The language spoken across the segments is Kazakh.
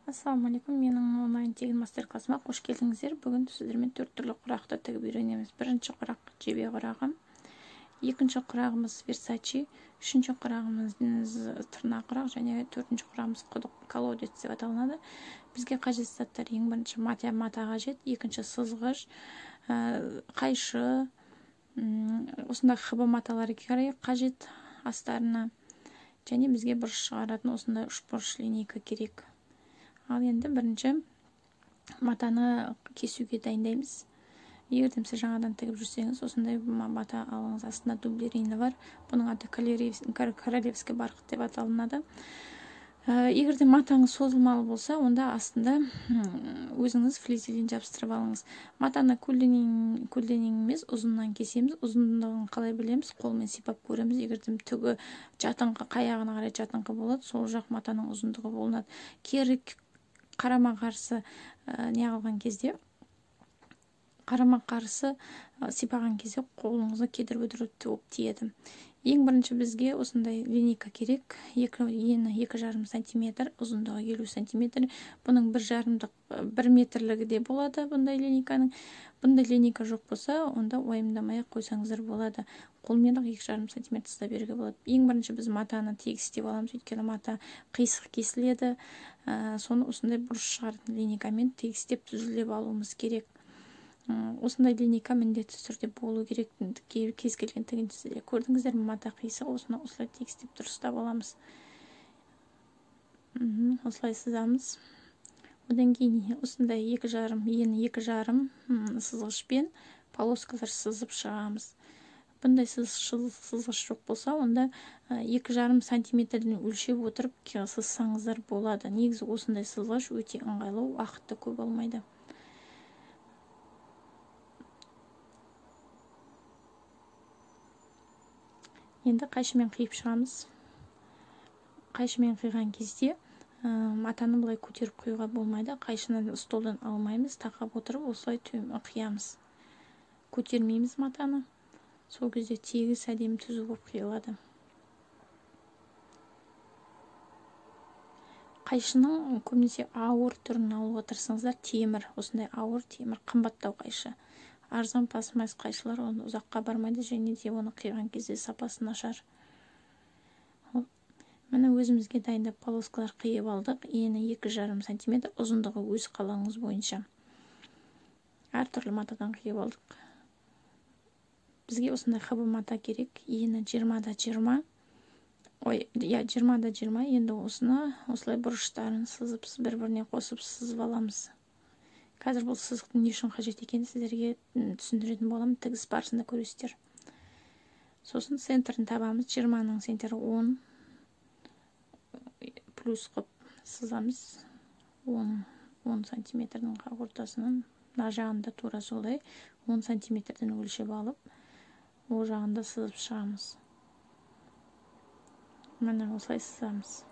Ассалаумағалейкум, менің онлайн тегін мастер-классыма қош келдіңіздер. Бүгін сіздермен төрт түрлі құрақты тігіп үйренеміз. Бірінші құрақ жебе құрағы, екінші құрағымыз Версачи, үшінші құрағымыз тырна құрақ және төртінші құрағымыз құдық, колодец деп аталынады. Бізге қажетті заттар: ең бірінші мата қажет, екінші сызғыш, қайшы, осындай хб маталар қажет астарына, және бізге бұрыш шығаратын осындай үшбұрыш линейка керек. Ал енді бірінші матаны кесуге дайындаймыз. Егер де сіз жаңадан тігіп жүрсеңіз, осындай мата алыңыз. Астында дублерины бар. Бұның аты королевский бархат деп аталынады. Егер де матаңыз созылмалы болса, онда астында өзіңіз флизелин жабыстырып алыңыз. Матаны көлденең емес, ұзыннан кесеміз. Ұзындығын қалай білеміз? Қолмен сипап көреміз. Егер де түгі жатыңқы, қай жағына қарай жатыңқы болады, сол жақ матаның ұзындығы болынады. Кері қарама-қарсы не қылған кезде, қарама-қарсы сипаған кезде қолыңызға кедір-бұдыр болып тиеді. Ең бірінші бізге осындай линейка керек. Ені 2,5 сантиметр, ұзындығы 50 сантиметр. Бұның 1,5-дық 1 метрлігі де болады бұндай линейканың. Бұндай линейка жоқ болса, онда уайымдамай ақ қойсаңыздар болады. Қолмен ақ 2,5 сантиметр сыза беруге болады. Ең бірінші біз матаны тегістеп аламыз, өйткені мата қисық кесіледі. Соны осындай бұрыш шығаратын линейкамен тегістеп түзулеп алуымыз керек. Осындай линейка міндетті түрде болу керек кез келген тігіншіде. Көрдіңіздер ме, мата қисық, осыны осылай тегістеп дұрыстап аламыз. Осылай сызамыз. Одан кейін осындай 2,5, ені 2,5 сызғышпен полоскалар сызып шығамыз. Бұндай сызғыш жоқ болса, онда 2,5 сантиметрден өлшеп отырып сызсаңыздар болады. Негізі осындай сызғыш өте ыңғайлы, уақытты көп алмайды. Енді қайшымен қиып шығамыз. Қайшымен қиған кезде матаны былай көтеріп қоюға болмайды. Қайшыны столдан алмаймыз, тақап отырып осылай қиямыз. Көтермейміз матаны. Сол кезде тегіс, әдемі, түзу болып қиылады. Қайшының көбінесе ауыр түрін алуға тырысыңыздар. Темір, осындай ауыр темір, қымбаттау қайшы. Арзан пластмасс қайшылар оны ұзаққа бармайды және де оны қиған кезде сапасы нашар. Міне, өзімізге дайындап полоскалар қиып алдық. Ені 2,5 сантиметр, ұзындығы өз қалауыңыз бойынша. Әртүрлі матадан қиып алдық. Бізге осындай хб мата керек. Ені 20 да 20. Ой, иә, 20 да 20. Енді осыны осылай бұрыштарын сызып, бір-біріне қосып сызып аламыз. Қазір бұл сызықтың не үшін қажет екенін сіздерге түсіндіретін боламын, тігіс барысында көресіздер. Сосын центрін табамыз. 20-ның центрі 10, плюс қылып сызамыз. 10 сантиметрдің қақ ортасынан. Мына жағында тура солай 10 сантиметрден өлшеп алып, ол жағында сызып шығамыз. Міне, осылай сызамыз.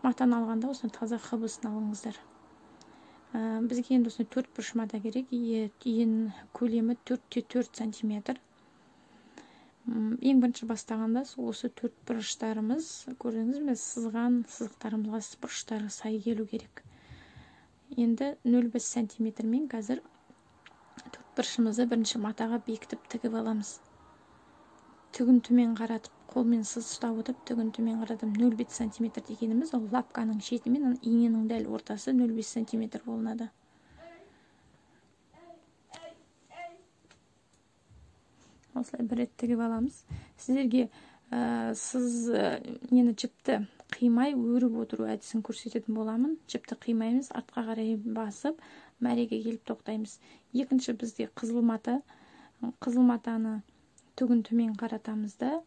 Матаны алғанда осыны таза хб-сын алыңыздар. Бізге енді осындай төрт бұрыш мата керек. Ен көлемі 4 те 4 сантиметр. Ең бірінші бастағанда осы төрт бұрыштарымыз, көрдіңіз бе, сызған сызықтарымызға бұрыштары сай келу керек. Енді 0,5 сантиметрмен қазір төрт бұрышымызды бірінші матаға бекітіп тігіп аламыз. Түгін төмен қаратып, қолмен сыз ұстап отырып, түгін төмен қаратып. 0,5 сантиметр дегеніміз ол лапканың шеті мен иненің дәл ортасы 0,5 сантиметр болынады. Осылай бір рет тігіп аламыз. Сіздерге сыз нені, жіпті қимай өріп отыру әдісін көрсететін боламын. Жіпті қимаймыз, артқа қарай басып, мәреге келіп тоқтаймыз. Екінші бізде қызыл мата. Қызыл матаны түгін төмен қаратамыз да,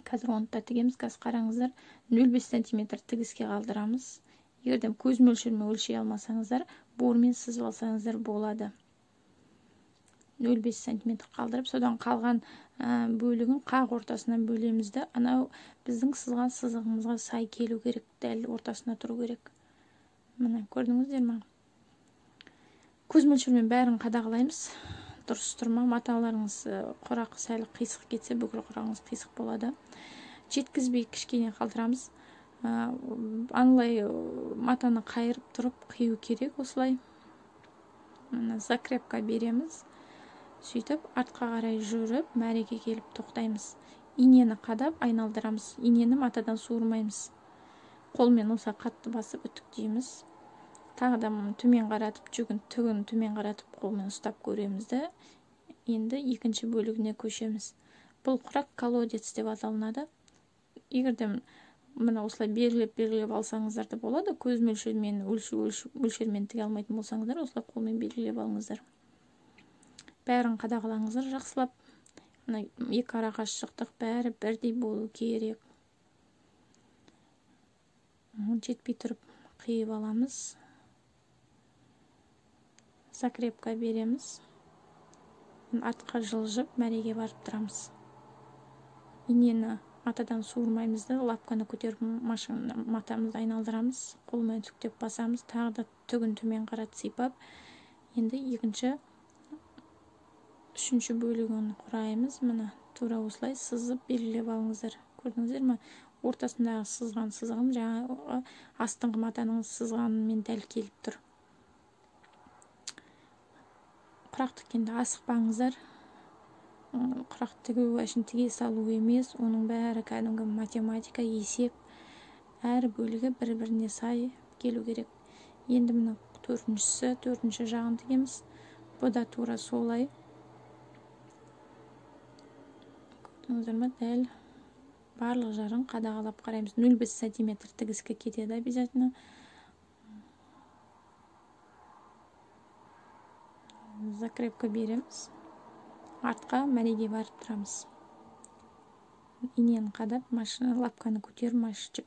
қазір оны да тігеміз. Қазір қараңыздар, 0,5 сантиметр тігіске қалдырамыз. Егер де көз мөлшермен өлшей алмасаңыздар, бормен сызып алсаңыздар болады. 0,5 сантиметр қалдырып, содан қалған бөлігін қақ ортасынан бөлеміз да, анау біздің сызған сызығымызға сай келу керек, дәл ортасына тұру керек. Міне, көрдіңіздер ма? Көз мөлшермен бәрін қадағалаймыз, дұрыс тұр ма маталарыңыз. Құрақ сәл қисық кетсе, бүкіл құрағыңыз қисық болады. Жеткізбей кішкене қалдырамыз. Аналай матаны қайырып тұрып қию керек осылай. Мына закрепка береміз. Сөйтіп артқа қарай жүріп мәреге келіп тоқтаймыз. Инені қадап айналдырамыз. Инені матадан суырмаймыз. Қолмен осылай қатты басып үтіктейміз. Тағы да төмен қаратып, түгін төмен қаратып қолмен ұстап көреміз де. Енді екінші бөлігіне көшеміз. Бұл құрақ колодец деп аталынады. Егер де мына осылай белгілеп алсаңыздар да болады. Көз мөлшермен, мөлшермен тіге алмайтын болсаңыздар, осылай қолмен белгілеп алыңыздар. Бәрін қадағалаңыздар жақсылап. Мына екі ара қашықтық бәрі бірдей болу керек. Жетпей тұрып қиып аламыз. Закрепка береміз. Артқа жылжып мәреге барып тұрамыз. Инені матадан суырмаймыз да, лапканы көтеріп матамызды айналдырамыз. Қолмен үтіктеп басамыз. Тағы да түгін төмен қарат сипап. Енді екінші, үшінші бөлігін құраймыз. Міне тура осылай сызып белгілеп алыңыздар. Көрдіңіздер ме? Ортасындағы сызған сызығым жаңағы астыңғы матаның сызғанымен дәл келіп тұр. Құрақ тіккенде асықпаңыздар. Құрақ тігу үшін тіге салу емес, оның бәрі кәдімгі математика, есеп. Әр бөлігі бір-біріне сай келу керек. Енді міне төртінші жағын тігеміз. Бұ да тура солай. Көрдіңіздер ме? Дәл барлық жағын қадағалап қараймыз. 0,5 сантиметр тігіске кетеді обязательно. Закрепка береміз. Артқа мәреге барып тұрамыз. Инені қадап, лапканы көтеріп,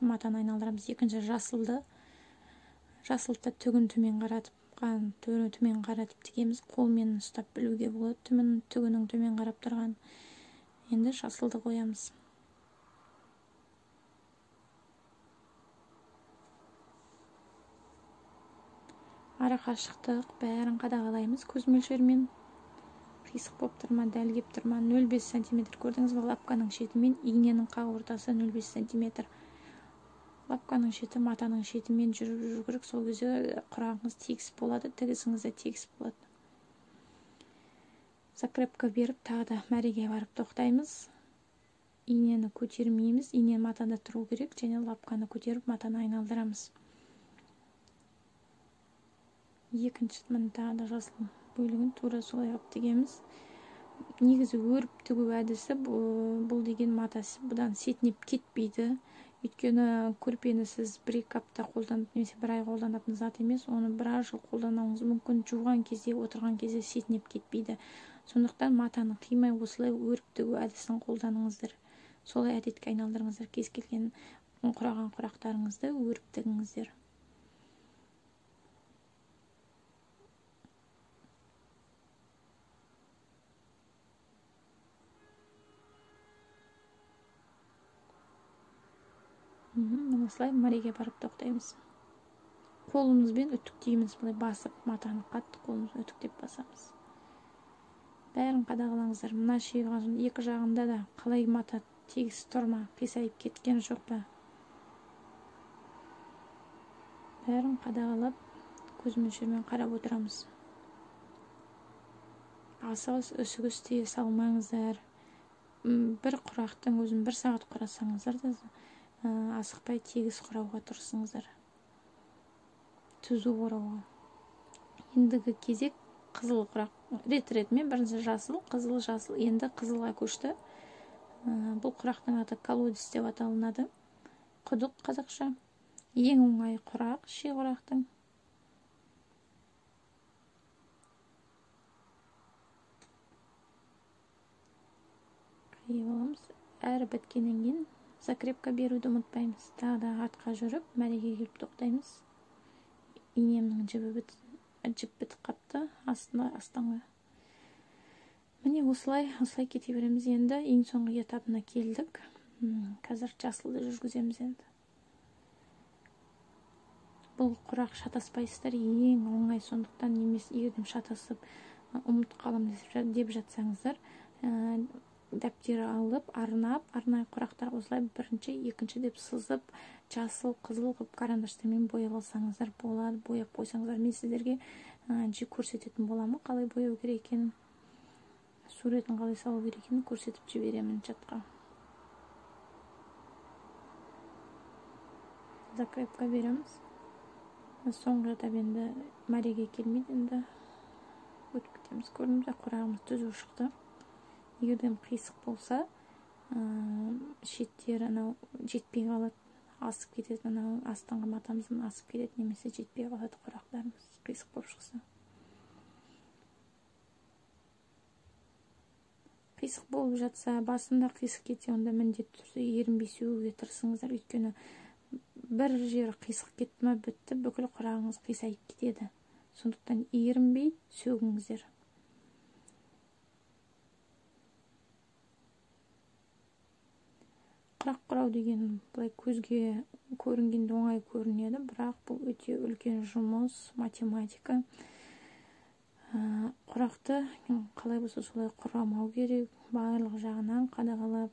матаны айналдырамыз. Екінші жасылды. Жасылды түгін төмен қаратып, төмен қаратып тігеміз. Қолмен ұстап білуге болады түгінің төмен қарап тұрған. Енді жасылды қоямыз. Ара қашықтық бәрін қадағалаймыз көз мөлшерімен. Қисық болып тұр ма, дәл кеп тұр ма? 0,5 сантиметр. Көрдіңіз бе, лапканың шетімен иненің қақ ортасы 0,5 сантиметр. Лапканың шеті матаның шетімен жүріп жүру керек. Сол кезде құрағыңыз тегіс болады, тігісіңіз де тегіс болады. Закрепка беріп тағы да мәреге барып тоқтаймыз. Инені көтермейміз, ине матада тұру керек және лапканы көтеріп матаны айналдырамыз. Екінші міне тағы да жасыл бөлігін тура солай қылып тігеміз. Негізі өріп тігу әдісі бұл деген матасы бұдан сетінеп кетпейді. Өйткені көрпені сіз 1-2 апта қолданып немесе 1 ай қолданатын зат емес, оны біраз жыл қолдануыңыз мүмкін. Жуған кезде, отырған кезде сетінеп кетпейді. Сондықтан матаны қимай осылай өріп тігу әдісін қолданыңыздар. Солай әдетке айналдырыңыздар. Кез келген құраған құрақтарыңызды өріп тігіңіздер. Міне осылай мәреге барып тоқтаймыз. Қолымызбен үтіктейміз, былай басып матаны қатты қолымызбен үтіктеп басамыз. Бәрін қадағалаңыздар. Мына екі жағында да қалай мата тегіс тұр ма, қисайып кеткен жоқ па? Бәрін қадағалап көз мөлшерімен қарап отырамыз. Асығыс үсігіс тие салмаңыздар. Бір құрақтың өзін 1 сағат құрасаңыздар да асықпай тегіс құрауға тырысыңыздар. Түзу орауға. Ендігі кезек қызыл құрақ. Рет-ретімен бірінші жасыл, қызыл, жасыл, енді қызылға көшті. Бұл құрақтың аты колодец деп аталынады. Құдық қазақша. Ең оңай құрақ, ши құрақтың. Қиып аламыз. Әрі біткеннен кейін закрепка беруді ұмытпаймыз. Тағы да артқа жүріп, мәреге келіп тоқтаймыз. Инемнің жібі бітіп қапты, астыңғы. Міне осылай кете береміз енді. Ең соңғы этапына келдік. Қазір жасылды жүргіземіз енді. Бұл құрақ шатаспайсыздар, ең оңай, сондықтан емес, егер шатасып ұмытып қаламын деп жатсаңыздар, Дәптер алып, арнап, арнайы құрақтар осылай бірінші, екінші деп сызып, жасыл, қызыл қылып карандаштармен бояп алсаңыздар болады, бояп қойсаңыздар. Мен сіздерге көрсететін боламын, қалай бояу керек екенін, суретін қалай салу керек екенін көрсетіп жіберемін чатқа. Закрепка береміз. Соңғы этап енді мәреге келмейді, енді өтіп кетеміз. Көрдіңіз бе, құрағымыз түзу шықты. Егер де қисық болса, шеттері анау жетпей қалады, асып кетеді, анау астыңғы матамыздан асып кетеді, немесе жетпей қалады құрақтарымыз қисық болып шықса. Қисық болып жатса, басында қисық кетсе, онда міндетті түрде ерінбей сөгуге тырысыңыздар. Өйткені бір жері қисық кетті ма, бітті, бүкіл құрағыңыз қисайып кетеді. Сондықтан ерінбей сөгіңіздер. Құрақ құрау деген былай көзге көрінгенде оңай көрінеді, бірақ бұл өте үлкен жұмыс, математика. Құрақты қалай болса солай құрамау керек, барлық жағынан қадағалап,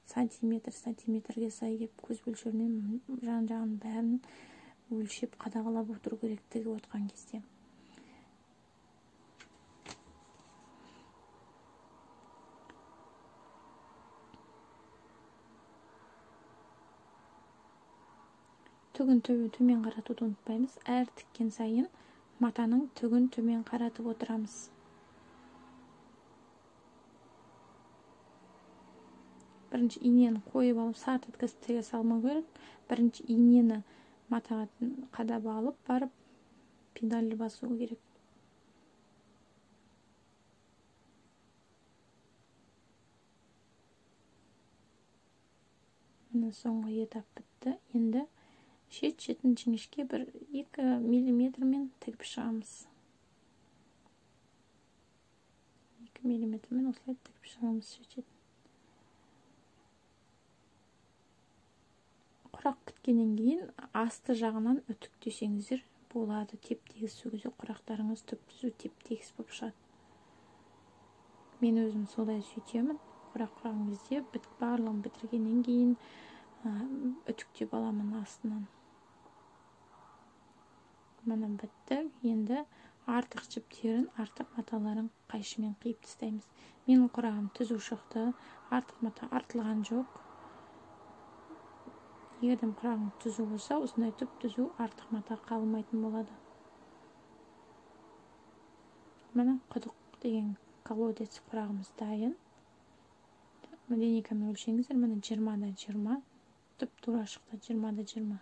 сантиметр сантиметрге сай кеп көз өлшемімен жан-жағын бәрін өлшеп қадағалап отыру керек тігіп отқан кезде. Түгін төмен қаратуды ұмытпаймыз. Әр тіккен сайын матаның түгін төмен қаратып отырамыз. Бірінші инені қойып алып, сарт еткізіп тіге салмау керек. Бірінші инені матаға қадап алып барып педальді басу керек. Міне соңғы этап бітті. Енді шет-шетін жіңішке бір 2 миллиметрмен тігіп шығамыз. 2 миллиметрмен осылай тігіп шығамыз шет-шетін. Құрақ біткеннен кейін асты жағынан үтіктесеңіздер болады. Теп-тегіс сол кезде құрақтарыңыз түп-түзу теп-тегіс болып шығады. Мен өзім солай сөйтемін. Құрақ құраған кезде барлығын бітіргеннен кейін үтіктеп аламын астынан. Міне бітті. Енді артық жіптерін, артық маталарын қайшымен қиып тастаймыз. Менің құрағым түзу шықты, артық мата артылған жоқ. Егер де құрағың түзу болса, осындай түп-түзу артық мата қалмайтын болады. Міне құдық деген колодец құрағымыз дайын. Линейкамен өлшеңіздер, міне 20-да 20, түп-тура шықты, 20-да 20.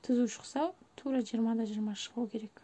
Түзу шықса, тура 20-да 20 шығу керек.